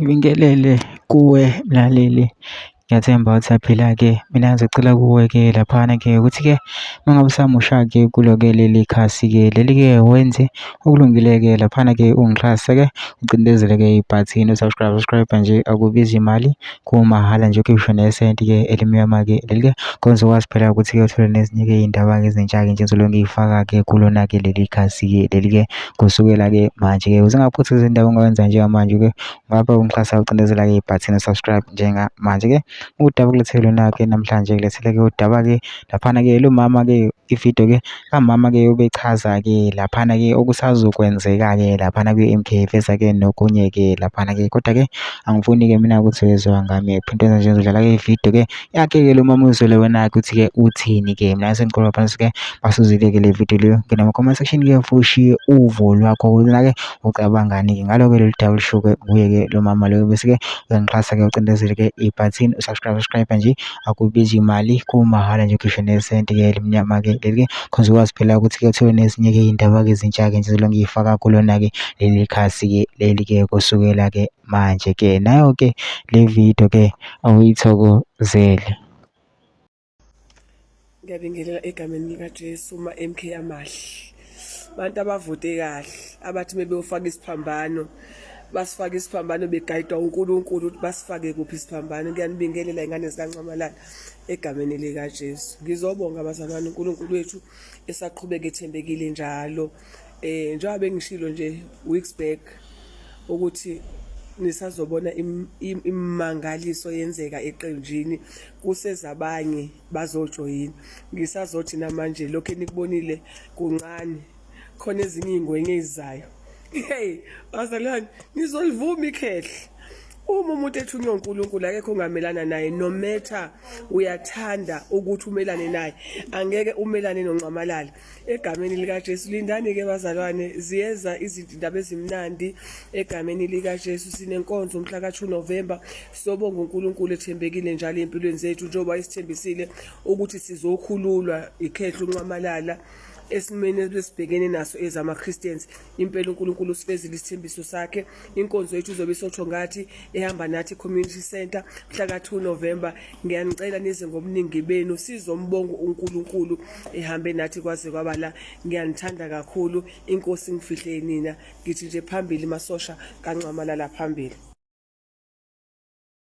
Ngibingelele kuwe mlaleli, ngiyathemba ukuthi uyaphila-ke. Mina ngizocela kuwe-ke laphana-ke ukuthi-ke uma ngabe usamusha-ke kulo-ke leli khasi-ke leli-ke wenze okulungile-ke laphana-ke ungixhase-ke ucindezele-ke ibhathini subscribe nje akubizi imali, kumahhala nje ukhiphe nesenti-ke elimnyama-ke leli-ke konze ukwazi phela ukuthi-ke uthole nezinye-ke iy'ndaba-ke ezintsha-ke nje engizoloku ngiyifaka-ke kulona-ke leli khasi-ke leli-ke kusukela-ke manje-ke ukuze ungaphutha izindaba ongawenza njengamanje-ke ngapha ungixhasa ucindezela-ke ibhathini subscribe njengamanje-ke. Udaba kulethele lona-ke namhlanje kulethele-ke udaba-ke laphana-ke lo mama-ke ividiyo-ke kamama-ke ubechaza-ke laphana-ke okusazokwenzeka-ke laphana kwi-MK veza-ke nokunye-ke laphana-ke kodwa-ke angifuni-ke mina ukuthi wezwa ngami into enza nje ngizodlala-ke ividiyo-ke yakhe-ke lo mama uZizwele wena-ke ukuthi-ke uthini-ke. Mina sengiqola phansi-ke basuzile-ke le video leyo ngena ama-comment section-ke fushiye uvo lwakho ukuthi-ke ucabangani-ke ngalo-ke lolu daba olushiwo-ke kuye-ke lo mama loyo bese-ke uyangixhasa-ke ucindezele-ke ibhathini subscribe nje akubizi imali kumahhala nje ukhishwe nesenti-ke elimnyama-ke leli-ke khonze ukwazi phela ukuthi-ke uthole nezinye-ke iy'ndaba-ke ezintsha-ke nje ezolo ngiyifaka kulona-ke leli khasi-ke leli-ke kusukela-ke manje-ke nayo-ke le video-ke awuyithokozele. Ngiyabingelela egameni likaJesu MK amahle. Abantu abavote kahle abathi bebeyofaka isiphambano basifake isiphambano begayidwa uNkulunkulu ukuthi basifake kuphi isiphambano. Ngiyanibingelela ingane zikaNcamalala egameni likaJesu. Ngizobonga abazalwane uNkulunkulu wethu esaqhubeka ethembekile njalo. Njengoba bengishilo nje weeks back ukuthi nisazobona imangaliso yenzeka eqenjini kusezabanye bazojoyina. Ngisazothi namanje lokho enikubonile kuncane khona ezinye izingwenya ezizayo. Hey bazalwane nizolivuma ikhehle. Uma umuntu ethunywa uNkulunkulu akekho ongamelana naye no matter uyathanda ukuthi umelane naye angeke umelane noNcamalala egameni likaJesu. Lindani-ke bazalwane ziyeza izindaba ezimnandi egameni likaJesu. Sinenkonzo umhla ka 2 November. Sobonga uNkulunkulu ethembekile njalo empilweni zethu njengoba isithembisile ukuthi sizokhululwa ikhehle uNcamalala esimene esibhekene naso ezama Christians. Impela uNkulunkulu usifezile isithembiso sakhe. Inkonzo yethu izobe isotho ngathi ehamba nathi community center mhla ka 2 November. Ngiyanicela nize ngobuningi benu sizombonga uNkulunkulu ehambe nathi kwaze kwaba la. Ngiyanithanda kakhulu. Inkosi ngifihle nina. Ngithi nje phambili masosha kaNcamalala phambili.